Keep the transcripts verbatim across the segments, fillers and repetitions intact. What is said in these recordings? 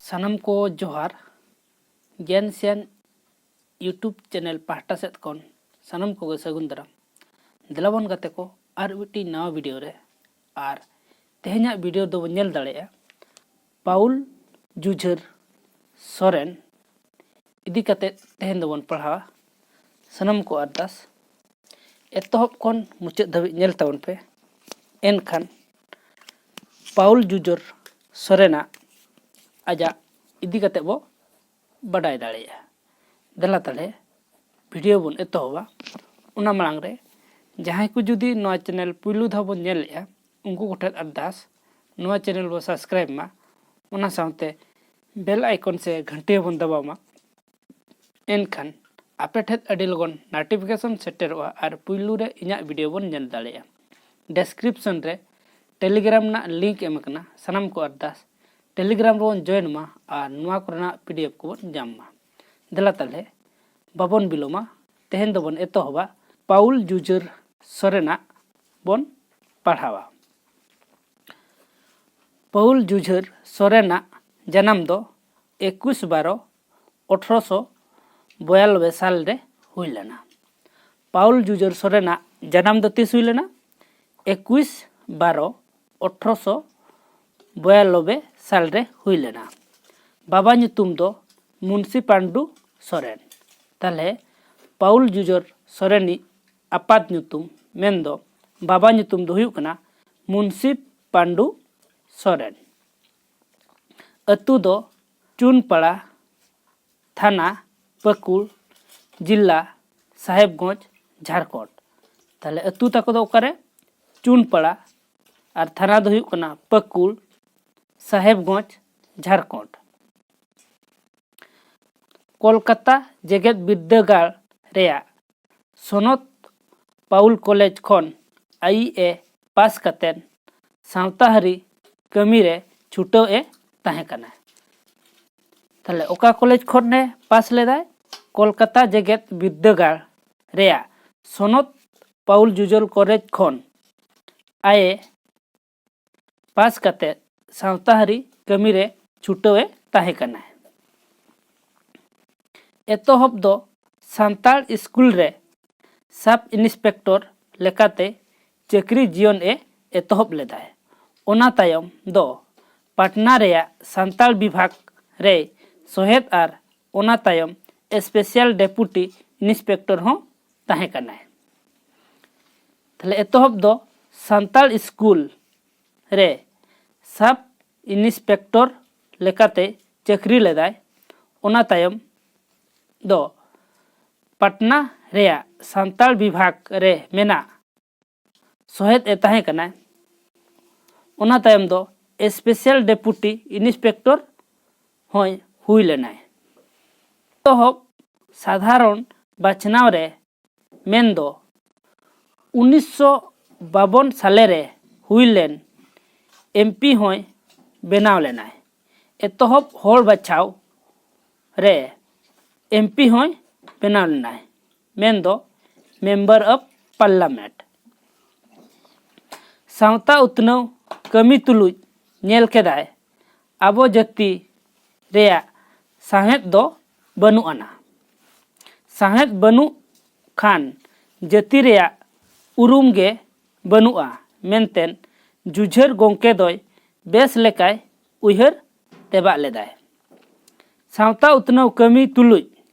ᱥᱟᱱᱟᱢ ᱠᱚ ᱡᱚᱦᱟᱨ᱾ ᱜᱮᱱ ᱥᱮᱱ YouTube ᱪᱮᱱᱮᱞ ᱯᱟᱦᱴᱟ ᱥᱮᱫ ᱠᱷᱚᱱ ᱥᱟᱱᱟᱢ ᱠᱚᱜᱮ ᱥᱟᱹᱜᱩᱱ ᱫᱟᱨᱟᱢ᱾ ᱫᱮᱞᱟᱵᱚᱱ ᱜᱟᱛᱮ ᱠᱚ, ᱟᱨ ᱢᱤᱫᱴᱤᱡ ᱱᱟᱣᱟ ᱵᱷᱤᱰᱤᱭᱳ ᱨᱮ᱾ ᱟᱨ ᱛᱮᱦᱮᱧᱟᱜ ᱵᱷᱤᱰᱤᱭᱳ ᱫᱚᱵᱚᱱ ᱧᱮᱞ ᱫᱟᱲᱮᱭᱟᱜᱼᱟ ᱯᱟᱣᱩᱞ ᱡᱩᱡᱷᱟᱹᱨ ᱥᱚᱨᱮᱱ ᱤᱫᱤ ᱠᱟᱛᱮ ᱛᱮᱦᱮᱧ ᱫᱚᱵᱚᱱ ᱯᱟᱲᱦᱟᱣᱟ᱾ ᱥᱟᱱᱟᱢ ᱠᱚ ᱟᱨᱫᱟᱥ, ᱮᱛᱚᱦᱚᱵ ᱠᱷᱚᱱ ᱢᱩᱪᱟᱹᱫ ᱫᱷᱟᱹᱵᱤᱡ ᱧᱮᱞ ᱛᱟᱵᱚᱱ ᱯᱮ᱾ ᱮᱱᱠᱷᱟᱱ ᱯᱟᱣᱩᱞ ᱡᱩᱡᱷᱟᱹᱨ ᱥᱚᱨᱮᱱᱟᱜ ᱟᱡᱟᱜ ᱤᱫᱤ ᱠᱟᱛᱮ ᱵᱚ ᱵᱟᱰᱟᱭ ᱫᱟᱲᱮᱭᱟᱜᱼᱟ᱾ ᱫᱮᱞᱟ ᱛᱟᱦᱞᱮ ᱵᱷᱤᱰᱤᱭᱳ ᱵᱚᱱ ᱮᱛᱚᱦᱚᱵᱟ᱾ ᱚᱱᱟ ᱢᱟᱲᱟᱝ ᱨᱮ ᱡᱟᱦᱟᱸᱭ ᱠᱚ ᱡᱩᱫᱤ ᱱᱚᱣᱟ ᱪᱮᱱᱮᱞ ᱯᱩᱭᱞᱩ ᱫᱷᱟᱣ ᱵᱚᱱ ᱧᱮᱞᱮᱫᱼᱟ, ᱩᱱᱠᱩ ᱠᱚᱴᱷᱮᱱ ᱟᱨᱫᱟᱥ, ᱱᱚᱣᱟ ᱪᱮᱱᱮᱞ ᱵᱚ ᱥᱟᱵᱥᱠᱨᱟᱭᱤᱵ ᱢᱟ, ᱚᱱᱟ ᱥᱟᱶᱛᱮ ᱵᱮᱞ ᱟᱭᱠᱚᱱ ᱥᱮ ᱜᱷᱟᱱᱴᱤ ᱦᱚᱸᱵᱚᱱ ᱫᱟᱵᱟᱣ ᱢᱟ᱾ ᱮᱱᱠᱷᱟᱱ ᱟᱯᱮ ᱴᱷᱮᱱ ᱟᱹᱰᱤ ᱞᱚᱜᱚᱱ ᱱᱳᱴᱤᱯᱷᱤᱠᱮᱥᱚᱱ ᱥᱮᱴᱮᱨᱚᱜᱼᱟ ᱟᱨ ᱯᱩᱭᱞᱩ ᱨᱮ ᱤᱧᱟᱹᱜ ᱵᱷᱤᱰᱤᱭᱳ ᱵᱚᱱ ᱧᱮᱞ ᱫᱟᱲᱮᱭᱟᱜᱼᱟ᱾ ᱰᱮᱥᱠᱨᱤᱯᱥᱚᱱ ᱨᱮ ᱴᱮᱞᱤᱜᱨᱟᱢ ᱨᱮᱱᱟᱜ ᱞᱤᱝᱠ ᱮᱢ ᱟᱠᱟᱱᱟ᱾ ᱥᱟᱱᱟᱢ ᱠᱚ ᱟᱨᱫᱟᱥ, ᱴᱮᱞᱤᱜᱨᱟᱢ ᱨᱮᱵᱚᱱ ᱡᱚᱭᱮᱱ ᱢᱟ ᱟᱨ ᱱᱚᱣᱟ ᱠᱚᱨᱮᱱᱟᱜ ᱯᱤᱰᱤᱮᱯᱷ ᱠᱚᱵᱚᱱ ᱧᱟᱢ ᱢᱟ᱾ ᱫᱮᱞᱟ ᱛᱟᱦᱞᱮ ᱵᱟᱵᱚᱱ ᱵᱤᱞᱚᱢᱟ, ᱛᱮᱦᱮᱧ ᱫᱚᱵᱚᱱ ᱮᱛᱚᱦᱚᱵᱟ ᱯᱟᱣᱩᱞ ᱡᱩᱡᱷᱟᱹᱨ ᱥᱚᱨᱮᱱᱟᱜ ᱵᱚᱱ ᱯᱟᱲᱦᱟᱣᱟ᱾ ᱯᱟᱣᱩᱞ ᱡᱩᱡᱷᱟᱹᱨ ᱥᱚᱨᱮᱱᱟᱜ ᱡᱟᱱᱟᱢ ᱫᱚ ᱮᱠᱩᱥ ᱵᱟᱨᱚ ᱟᱴᱷᱨᱚᱥᱚ ᱵᱚᱭᱟᱱᱚᱵᱵᱳᱭ ᱥᱟᱞ ᱨᱮ ᱦᱩᱭ ᱞᱮᱱᱟ᱾ ᱯᱟᱣᱩᱞ ᱡᱩᱡᱷᱟᱹᱨ ᱥᱚᱨᱮᱱᱟᱜ ᱡᱟᱱᱟᱢ ᱫᱚ ᱛᱤᱥ ᱦᱩᱭ ᱞᱮᱱᱟ? ᱮᱠᱩᱥ ᱵᱟᱨᱚ ᱟᱴᱷᱨᱚᱥᱚ ᱵᱚᱭᱟᱱᱚᱵᱵᱳᱭ ᱥᱟᱞ ᱨᱮ ᱦᱩᱭ ᱞᱮᱱᱟ᱾ ᱵᱟᱵᱟ ᱧᱩᱛᱩᱢ ᱫᱚ ᱢᱩᱱᱥᱤ ᱯᱟᱱᱰᱩ ᱥᱚᱨᱮᱱ᱾ ᱛᱟᱦᱞᱮ ᱯᱟᱣᱩᱞ ᱡᱩᱡᱷᱟᱹᱨ ᱥᱚᱨᱮᱱᱤᱡ ᱟᱯᱟᱛ ᱧᱩᱛᱩᱢ, ᱢᱮᱱᱫᱚ ᱵᱟᱵᱟ ᱧᱩᱛᱩᱢ ᱫᱚ ᱦᱩᱭᱩᱜ ᱠᱟᱱᱟ ᱢᱩᱱᱥᱤ ᱯᱟᱱᱰᱩ ᱥᱚᱨᱮᱱ᱾ ᱟᱹᱛᱩ ᱫᱚ ᱪᱩᱱᱯᱟᱲᱟ, ᱛᱷᱟᱱᱟ ᱯᱟᱹᱠᱩᱲ, ᱡᱤᱞᱟ ᱥᱟᱦᱮᱵᱽᱜᱚᱸᱡᱽ, ᱡᱷᱟᱲᱠᱷᱚᱸᱰ᱾ ᱛᱟᱦᱞᱮ ᱟᱹᱛᱩ ᱛᱟᱠᱚ ᱫᱚ ᱚᱠᱟᱨᱮ? ᱪᱩᱱᱯᱟᱲᱟ, ᱟᱨ ᱛᱷᱟᱱᱟ ᱫᱚ ᱦᱩᱭᱩᱜ ᱠᱟᱱᱟ ᱯᱟᱹᱠᱩᱲ, ᱥᱟᱦᱮᱵᱽᱜᱚᱸᱡᱽ, ᱡᱷᱟᱲᱠᱷᱚᱸᱰ᱾ ᱠᱳᱞᱠᱟᱛᱟ ᱡᱮᱜᱮᱛ ᱵᱤᱨᱫᱟᱹᱜᱟᱲ ᱨᱮᱭᱟᱜ ᱥᱚᱱᱚᱛ ᱯᱟᱣᱩᱞ ᱠᱚᱞᱮᱡᱽ ᱠᱷᱚᱱ ᱟᱭᱤ ᱮ ᱯᱟᱥ ᱠᱟᱛᱮᱫ ᱥᱟᱶᱛᱟᱦᱟᱹᱨᱤ ᱠᱟᱹᱢᱤ ᱨᱮ ᱪᱷᱩᱴᱟᱹᱣ ᱮ ᱛᱟᱦᱮᱸ ᱠᱟᱱᱟ᱾ ᱛᱟᱦᱞᱮ ᱚᱠᱟ ᱠᱚᱞᱮᱡᱽ ᱠᱷᱚᱱ ᱮ ᱯᱟᱥ ᱞᱮᱫᱟᱭ? ᱠᱳᱞᱠᱟᱛᱟ ᱡᱮᱜᱮᱛ ᱵᱤᱨᱫᱟᱹᱜᱟᱲ ᱨᱮᱭᱟᱜ ᱥᱚᱱᱚᱛ ᱯᱟᱣᱩᱞ ᱡᱩᱡᱷᱟᱹᱨ ᱠᱚᱞᱮᱡᱽ ᱠᱷᱚᱱ ᱟᱭᱮ ᱯᱟᱥ ᱠᱟᱛᱮᱫ ᱥᱟᱶᱛᱟᱦᱟᱹᱨᱤ ᱠᱟᱹᱢᱤ ᱨᱮ ᱪᱷᱩᱴᱟᱹᱣᱮ ᱛᱟᱦᱮᱸ ᱠᱟᱱᱟᱭ᱾ ᱮᱛᱚᱦᱚᱵ ᱫᱚ ᱥᱟᱱᱛᱟᱲ ᱥᱠᱩᱞ ᱨᱮ ᱥᱟᱵ ᱤᱱᱥᱯᱮᱠᱴᱚᱨ ᱞᱮᱠᱟᱛᱮ ᱪᱟᱹᱠᱨᱤ ᱡᱤᱭᱚᱱ ᱮ ᱮᱛᱚᱦᱚᱵ ᱞᱮᱫᱟᱭ᱾ ᱚᱱᱟ ᱛᱟᱭᱚᱢ ᱫᱚ ᱯᱟᱴᱱᱟ ᱨᱮᱭᱟᱜ ᱥᱟᱱᱛᱟᱲ ᱵᱤᱵᱷᱟᱜᱽ ᱨᱮᱭ ᱥᱚᱦᱮᱫ ᱟᱨ ᱚᱱᱟ ᱛᱟᱭᱚᱢ ᱥᱯᱮᱥᱟᱞ ᱰᱮᱯᱩᱴᱤ ᱤᱱᱥᱯᱮᱠᱴᱚᱨ ᱦᱚᱸ ᱛᱟᱦᱮᱸ ᱠᱟᱱᱟᱭ᱾ ᱛᱟᱦᱞᱮ ᱮᱛᱚᱦᱚᱵ ᱫᱚ ᱥᱟᱱᱛᱟᱲ ᱥᱠᱩᱞ ᱨᱮ ᱥᱟᱵ ᱤᱱᱥᱯᱮᱠᱴᱚᱨ ᱞᱮᱠᱟᱛᱮ ᱪᱟᱹᱠᱨᱤ ᱞᱮᱫᱟᱭ᱾ ᱚᱱᱟ ᱛᱟᱭᱚᱢ ᱫᱚ ᱯᱟᱴᱱᱟ ᱨᱮᱭᱟᱜ ᱥᱟᱱᱛᱟᱲ ᱵᱤᱵᱷᱟᱜᱽ ᱨᱮ ᱢᱮᱱᱟᱜ ᱥᱚᱦᱮᱫ ᱮ ᱛᱟᱦᱮᱸ ᱠᱟᱱᱟᱭ᱾ ᱚᱱᱟ ᱛᱟᱭᱚᱢ ᱫᱚ ᱥᱯᱮᱥᱟᱞ ᱰᱮᱯᱩᱴᱤ ᱤᱱᱥᱯᱮᱠᱴᱚᱨ ᱦᱚᱸᱭ ᱦᱩᱭ ᱞᱮᱱᱟᱭ᱾ ᱮᱛᱚᱦᱚᱵ ᱥᱟᱫᱷᱟᱨᱚᱱ ᱵᱟᱪᱷᱱᱟᱣ ᱨᱮ ᱢᱮᱱᱫᱚ ᱩᱱᱤᱥᱥᱚ ᱵᱟᱵᱚᱱ ᱥᱟᱞᱮ ᱨᱮ ᱦᱩᱭ ᱞᱮᱱ ᱮᱢᱯᱤ ᱦᱚᱸᱭ ᱵᱮᱱᱟᱣ ᱞᱮᱱᱟᱭ᱾ ᱮᱛᱚᱦᱚᱵ ᱦᱚᱲ ᱵᱟᱪᱷᱟᱣ ᱨᱮ ᱮᱢᱯᱤ ᱦᱚᱸᱭ ᱵᱮᱱᱟᱣ ᱞᱮᱱᱟᱭ, ᱢᱮᱱᱫᱚ ᱢᱮᱢᱵᱟᱨ ᱚᱯᱷ ᱯᱟᱨᱞᱟᱢᱮᱱᱴ᱾ ᱥᱟᱶᱛᱟ ᱩᱛᱱᱟᱹᱣ ᱠᱟᱹᱢᱤ ᱛᱩᱞᱩᱡ ᱧᱮᱞ ᱠᱮᱫᱟᱭ ᱟᱵᱚ ᱡᱟᱹᱛᱤ ᱨᱮᱭᱟᱜ ᱥᱟᱶᱦᱮᱫ ᱫᱚ ᱵᱟᱹᱱᱩᱜ ᱟᱱᱟ᱾ ᱥᱟᱶᱦᱮᱫ ᱵᱟᱹᱱᱩᱜ ᱠᱷᱟᱱ ᱡᱟᱹᱛᱤ ᱨᱮᱭᱟᱜ ᱩᱨᱩᱢ ᱜᱮ ᱵᱟᱹᱱᱩᱜᱼᱟ ᱢᱮᱱᱛᱮ ᱡᱩᱡᱷᱟᱹᱨ ᱜᱚᱢᱠᱮ ᱫᱚᱭ ᱵᱮᱥ ᱞᱮᱠᱟᱭ ᱩᱭᱦᱟᱹᱨ ᱛᱮᱵᱟᱜ ᱞᱮᱫᱟᱭ᱾ ᱥᱟᱶᱛᱟ ᱩᱛᱱᱟᱹᱣ ᱠᱟᱹᱢᱤ ᱛᱩᱞᱩᱡ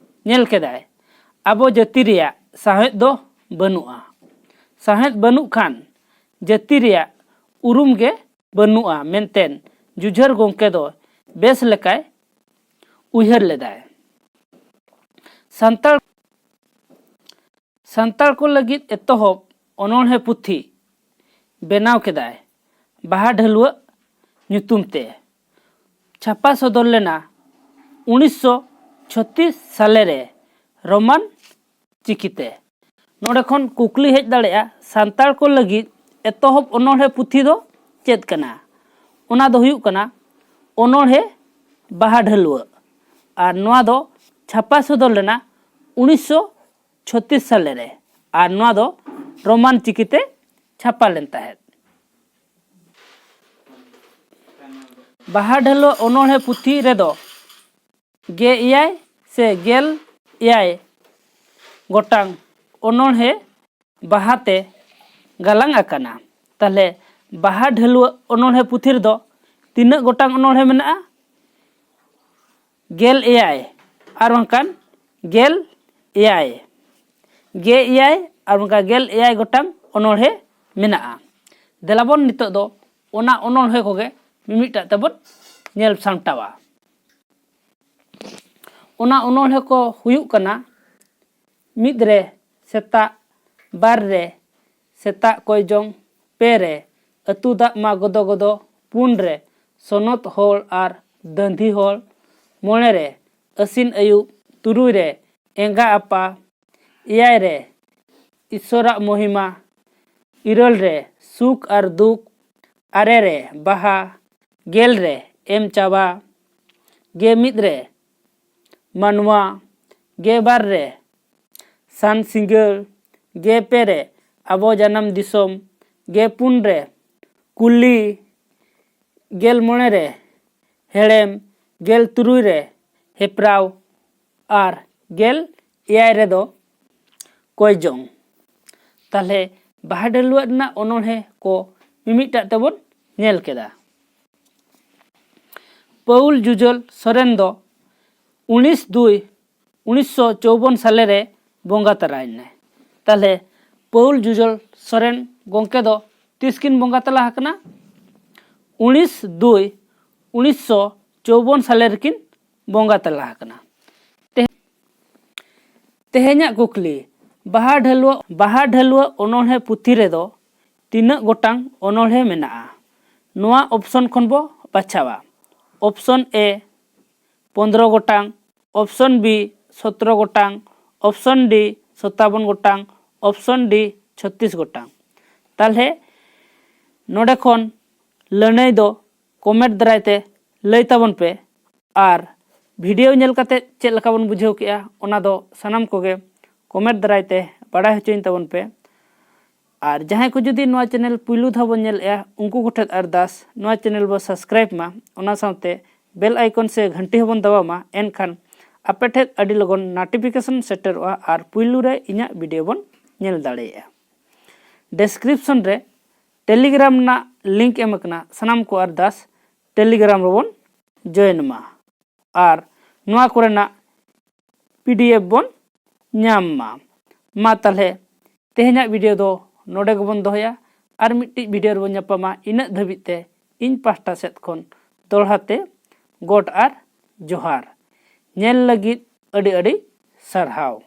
ᱧᱮᱞ ᱠᱮᱫᱟᱭ ᱟᱵᱚ ᱡᱟᱹᱛᱤ ᱨᱮᱭᱟᱜ ᱥᱟᱶᱦᱮᱫ ᱫᱚ ᱵᱟᱹᱱᱩᱜᱼᱟ᱾ ᱥᱟᱶᱦᱮᱫ ᱵᱟᱹᱱᱩᱜ ᱠᱷᱟᱱ ᱡᱟᱹᱛᱤ ᱨᱮᱭᱟᱜ ᱩᱨᱩᱢ ᱜᱮ ᱵᱟᱹᱱᱩᱜᱼᱟ ᱢᱮᱱᱛᱮ ᱡᱩᱡᱷᱟᱹᱨ ᱜᱚᱢᱠᱮ ᱫᱚ ᱵᱮᱥ ᱞᱮᱠᱟᱭ ᱩᱭᱦᱟᱹᱨ ᱞᱮᱫᱟᱭ᱾ ᱥᱟᱱᱛᱟᱲ ᱥᱟᱱᱛᱟᱲ ᱠᱚ ᱞᱟᱹᱜᱤᱫ ᱮᱛᱚᱦᱚᱵ ᱚᱱᱚᱬᱦᱮ ᱯᱩᱛᱷᱤ ᱵᱮᱱᱟᱣ ᱠᱮᱫᱟᱭ ᱵᱟᱦᱟ ᱰᱷᱟᱹᱞᱩᱣᱟᱹᱜ ᱧᱩᱛᱩᱢ ᱛᱮ᱾ ᱪᱷᱟᱯᱟ ᱥᱚᱫᱚᱨ ᱞᱮᱱᱟ ᱩᱱᱤᱥᱥᱚ ᱪᱷᱚᱛᱤᱥ ᱥᱟᱞᱮ ᱨᱮ ᱨᱳᱢᱟᱱ ᱪᱤᱠᱤᱛᱮ᱾ ᱱᱚᱰᱮ ᱠᱷᱚᱱ ᱠᱩᱠᱞᱤ ᱦᱮᱡ ᱫᱟᱲᱮᱭᱟᱜᱼᱟ, ᱥᱟᱱᱛᱟᱲ ᱠᱚ ᱞᱟᱹᱜᱤᱫ ᱮᱛᱚᱦᱚᱵ ᱚᱱᱚᱬᱦᱮ ᱯᱩᱛᱷᱤ ᱫᱚ ᱪᱮᱫ ᱠᱟᱱᱟ? ᱚᱱᱟ ᱫᱚ ᱦᱩᱭᱩᱜ ᱠᱟᱱᱟ ᱚᱱᱚᱬᱦᱮ ᱵᱟᱦᱟ ᱰᱷᱟᱹᱞᱩᱣᱟᱹᱜ, ᱟᱨ ᱱᱚᱣᱟ ᱫᱚ ᱪᱷᱟᱯᱟ ᱥᱚᱫᱚᱨ ᱞᱮᱱᱟ ᱩᱱᱤᱥᱥᱚ ᱪᱷᱚᱛᱤᱥ ᱥᱟᱞᱮ ᱨᱮ, ᱟᱨ ᱱᱚᱣᱟ ᱫᱚ ᱨᱳᱢᱟᱱ ᱪᱤᱠᱤᱛᱮ ᱪᱷᱟᱯᱟ ᱞᱮᱱ ᱛᱟᱦᱮᱸᱫ᱾ ᱵᱟᱦᱟ ᱰᱷᱟᱹᱞᱩᱣᱟᱹ ᱚᱱᱚᱬᱦᱮ ᱯᱩᱛᱷᱤ ᱨᱮᱫᱚ ᱜᱮᱞ ᱮᱭᱟᱭ ᱥᱮ ᱜᱮᱞ ᱮᱭᱟᱭ ᱜᱚᱴᱟᱝ ᱚᱱᱚᱬᱦᱮ ᱵᱟᱦᱟᱛᱮ ᱜᱟᱞᱟᱝ ᱟᱠᱟᱱᱟ᱾ ᱛᱟᱦᱚᱞᱮ ᱵᱟᱦᱟ ᱰᱷᱟᱹᱞᱩᱣᱟᱹ ᱚᱱᱚᱬᱦᱮ ᱯᱩᱛᱷᱤ ᱨᱮᱫᱚ ᱛᱤᱱᱟᱹᱜ ᱜᱚᱴᱟᱝ ᱚᱱᱚᱬᱦᱮ ᱢᱮᱱᱟᱜᱼᱟ? ᱜᱮᱞ ᱮᱭᱟᱭ ᱟᱨ ᱵᱟᱝᱠᱷᱟᱱ ᱜᱮᱞ ᱮᱭᱟᱭ᱾ ᱜᱮᱞ ᱮᱭᱟᱭ ᱟᱨ ᱵᱟᱝᱠᱷᱟᱱ ᱜᱮᱞ ᱮᱭᱟᱭ ᱜᱚᱴᱟᱝ ᱚᱱᱚᱬᱦᱮ ᱢᱮᱱᱟᱜᱼᱟ᱾ ᱫᱮᱞᱟᱵᱚᱱ ᱱᱤᱛᱚᱜ ᱫᱚ ᱚᱱᱟ ᱚᱱᱚᱬᱦᱮ ᱠᱚᱜᱮ ᱢᱤᱢᱤᱫᱴᱟᱜ ᱛᱮᱵᱚᱱ ᱧᱮᱞ ᱥᱟᱢᱴᱟᱣᱟ᱾ ᱚᱱᱟ ᱚᱱᱚᱬᱦᱮ ᱠᱚ ᱦᱩᱭᱩᱜ ᱠᱟᱱᱟ, ᱢᱤᱫ ᱨᱮ ᱥᱮᱛᱟᱜ, ᱵᱟᱨ ᱨᱮ ᱥᱮᱛᱟᱜ ᱠᱚᱭ ᱡᱚᱝ, ᱯᱮ ᱨᱮ ᱟᱹᱛᱩ ᱫᱟᱜ ᱢᱟ ᱜᱚᱫᱚ ᱜᱚᱫᱚ, ᱯᱩᱱ ᱨᱮ ᱥᱚᱱᱚᱛ ᱦᱚᱲ ᱟᱨ ᱫᱟᱹᱱᱫᱷᱤ ᱦᱚᱲ, ᱢᱚᱬᱮ ᱨᱮ ᱟᱹᱥᱤᱱ ᱟᱹᱭᱩᱵ, ᱛᱩᱨᱩᱭ ᱨᱮ ᱮᱸᱜᱟ ᱟᱯᱟ, ᱮᱭᱟᱭ ᱨᱮ ᱤᱥᱚᱨᱟᱜ ᱢᱚᱦᱤᱢᱟ, ᱤᱨᱟᱹᱞ ᱨᱮ ᱥᱩᱠ ᱟᱨ ᱫᱩᱠ, ᱟᱨᱮ ᱨᱮ ᱵᱟᱦᱟ, ᱜᱮᱞ ᱨᱮ ᱮᱢ ᱪᱟᱵᱟ, ᱜᱮ ᱢᱤᱫ ᱨᱮ ᱢᱟᱱᱣᱟ, ᱜᱮ ᱵᱟᱨ ᱨᱮ ᱥᱟᱱ ᱥᱤᱸᱜᱟᱹᱲ, ᱜᱮ ᱯᱮ ᱨᱮ ᱟᱵᱚ ᱡᱟᱱᱟᱢ ᱫᱤᱥᱚᱢ, ᱜᱮ ᱯᱩᱱ ᱨᱮ ᱠᱩᱞᱤ, ᱜᱮᱞ ᱢᱚᱬᱮ ᱨᱮ ᱦᱮᱲᱮᱢ, ᱜᱮᱞ ᱛᱩᱨᱩᱭ ᱨᱮ ᱦᱮᱯᱨᱟᱣ ᱟᱨ ᱜᱮᱞ ᱮᱭᱟᱭ ᱨᱮᱫᱚ ᱠᱚᱭ ᱡᱚᱝ᱾ ᱛᱟᱦᱚᱞᱮ ᱵᱟᱦᱟ ᱰᱷᱟᱹᱞᱩᱣᱟᱹᱜ ᱨᱮᱱᱟᱜ ᱚᱱᱚᱬᱦᱮ ᱠᱚ ᱢᱤᱢᱤᱫᱴᱟᱜ ᱛᱮᱵᱚᱱ ᱧᱮᱞ ᱠᱮᱫᱟ᱾ ᱯᱟᱹᱣᱩᱞ ᱡᱩᱡᱚᱞ ᱥᱚᱨᱮᱱ ᱫᱚ ᱩᱱᱤᱥ ᱫᱩᱭ ᱩᱱᱤᱥᱥᱚ ᱪᱳᱣᱵᱚᱱ ᱥᱟᱞᱮ ᱨᱮ ᱵᱚᱸᱜᱟ ᱛᱟᱞᱟᱭᱮᱱᱟᱭ᱾ ᱛᱟᱦᱚᱞᱮ ᱯᱟᱹᱣᱩᱞ ᱡᱩᱡᱚᱞ ᱥᱚᱨᱮᱱ ᱜᱚᱢᱠᱮ ᱫᱚ ᱛᱤᱥ ᱠᱤᱱ ᱵᱚᱸᱜᱟ ᱛᱟᱞᱟ ᱟᱠᱟᱱᱟ? ᱩᱱᱤᱥ ᱫᱩᱭ ᱩᱱᱤᱥᱥᱚ ᱪᱳᱣᱵᱚᱱ ᱥᱟᱞᱮ ᱨᱮᱠᱤᱱ ᱵᱚᱸᱜᱟ ᱛᱟᱞᱟ ᱟᱠᱟᱱᱟ᱾ ᱛᱮᱦᱮ-, ᱛᱮᱦᱮᱧᱟᱜ ᱠᱩᱠᱞᱤ, ᱵᱟᱦᱟ ᱰᱷᱟᱹᱞᱩᱣᱟᱹ, ᱵᱟᱦᱟ ᱰᱷᱟᱹᱞᱩᱣᱟᱹ ᱚᱱᱚᱬᱦᱮ ᱯᱩᱛᱷᱤ ᱨᱮᱫᱚ ᱛᱤᱱᱟᱹᱜ ᱜᱚᱴᱟᱝ ᱚᱱᱚᱬᱦᱮ ᱢᱮᱱᱟᱜᱼᱟ? ᱱᱚᱣᱟ ᱚᱯᱥᱚᱱ ᱠᱷᱚᱱ ᱵᱚ ᱵᱟᱪᱷᱟᱣᱟ᱾ ᱚᱯᱥᱚᱱ ᱮ, ᱯᱚᱱᱫᱽᱨᱚ ᱜᱚᱴᱟᱝ, ᱚᱯᱥᱚᱱ ᱵᱤ, ᱥᱚᱛᱨᱚ ᱜᱚᱴᱟᱝ, ᱚᱯᱥᱚᱱ ᱰᱤ, ᱥᱚᱛᱟᱵᱚᱱ ᱜᱚᱴᱟᱝ, ᱚᱯᱥᱚᱱ ᱰᱤ, ᱪᱷᱚᱛᱤᱥ ᱜᱚᱴᱟᱝ᱾ ᱛᱟᱦᱚᱞᱮ ᱱᱚᱰᱮ ᱠᱷᱚᱱ ᱞᱟᱹᱱᱟᱹᱭ ᱫᱚ ᱠᱚᱢᱮᱱᱴ ᱫᱟᱨᱟᱭ ᱛᱮ ᱞᱟᱹᱭ ᱛᱟᱵᱚᱱ ᱯᱮ᱾ ᱟᱨ ᱵᱷᱤᱰᱤᱭᱳ ᱧᱮᱞ ᱠᱟᱛᱮ ᱪᱮᱫ ᱞᱮᱠᱟ ᱵᱚᱱ ᱵᱩᱡᱷᱟᱹᱣ ᱠᱮᱜᱼᱟ, ᱚᱱᱟ ᱫᱚ ᱥᱟᱱᱟᱢ ᱠᱚᱜᱮ ᱠᱚᱢᱮᱱᱴ ᱫᱟᱨᱟᱭ ᱛᱮ ᱵᱟᱲᱟᱭ ᱦᱚᱪᱚᱧ ᱛᱟᱵᱚᱱ ᱯᱮ᱾ ᱟᱨ ᱡᱟᱦᱟᱸᱭ ᱠᱚ ᱡᱩᱫᱤ ᱱᱚᱣᱟ ᱪᱮᱱᱮᱞ ᱯᱩᱭᱞᱩ ᱫᱷᱟᱣ ᱵᱚᱱ ᱧᱮᱞᱮᱫᱼᱟ, ᱩᱱᱠᱩ ᱠᱚᱴᱷᱮᱱ ᱟᱨᱫᱟᱥ, ᱱᱚᱣᱟ ᱪᱮᱱᱮᱞ ᱵᱚ ᱥᱟᱵᱥᱠᱨᱟᱭᱤᱵᱽ ᱢᱟ, ᱚᱱᱟ ᱥᱟᱶᱛᱮ ᱵᱮᱞ ᱟᱭᱠᱚᱱ ᱥᱮ ᱜᱷᱟᱱᱴᱤ ᱦᱚᱸᱵᱚᱱ ᱫᱟᱵᱟᱣ ᱢᱟ, ᱮᱱᱠᱷᱟᱱ ᱟᱯᱮ ᱴᱷᱮᱱ ᱟᱹᱰᱤ ᱞᱚᱜᱚᱱ ᱱᱳᱴᱤᱯᱷᱤᱠᱮᱥᱚᱱ ᱥᱮᱴᱮᱨᱚᱜᱼᱟ ᱟᱨ ᱯᱩᱭᱞᱩ ᱨᱮ ᱤᱧᱟᱹᱜ ᱵᱷᱤᱰᱤᱭᱳ ᱵᱚᱱ ᱧᱮᱞ ᱫᱟᱲᱮᱭᱟᱜᱼᱟ᱾ ᱰᱮᱥᱠᱨᱤᱯᱥᱚᱱ ᱨᱮ ᱴᱮᱞᱤᱜᱨᱟᱢ ᱨᱮᱱᱟᱜ ᱞᱤᱝᱠ ᱮᱢ ᱟᱠᱟᱱᱟ, ᱥᱟᱱᱟᱢ ᱠᱚ ᱟᱨᱫᱟᱥ ᱴᱮᱞᱤᱜᱨᱟᱢ ᱨᱮᱵᱚᱱ ᱡᱚᱭᱮᱱ ᱢᱟ ᱟᱨ ᱱᱚᱣᱟ ᱠᱚᱨᱮᱱᱟᱜ ᱯᱤᱰᱤᱮᱯᱷ ᱵᱚᱱ ᱧᱟᱢ ᱢᱟ᱾ ᱢᱟ ᱛᱟᱦᱞᱮ ᱛᱮᱦᱮᱧᱟᱜ ᱵᱷᱤᱰᱤᱭᱳ ᱫᱚ ᱱᱚᱰᱮ ᱜᱮᱵᱚᱱ ᱫᱚᱦᱚᱭᱟ᱾ ᱟᱨ ᱢᱤᱫᱴᱤᱡ ᱵᱷᱤᱰᱤᱭᱳ ᱨᱮᱵᱚᱱ ᱧᱟᱯᱟᱢᱟ᱾ ᱤᱱᱟᱹᱜ ᱫᱷᱟᱹᱵᱤᱡ ᱛᱮ ᱤᱧ ᱯᱟᱦᱴᱟ ᱥᱮᱫ ᱠᱷᱚᱱ ᱫᱚᱦᱲᱟ ᱛᱮ ᱜᱚᱰ ᱟᱨ ᱡᱚᱦᱟᱨ᱾ ᱧᱮᱞ ᱞᱟᱹᱜᱤᱫ ᱟᱹᱰᱤ ᱟᱹᱰᱤ ᱥᱟᱨᱦᱟᱣ᱾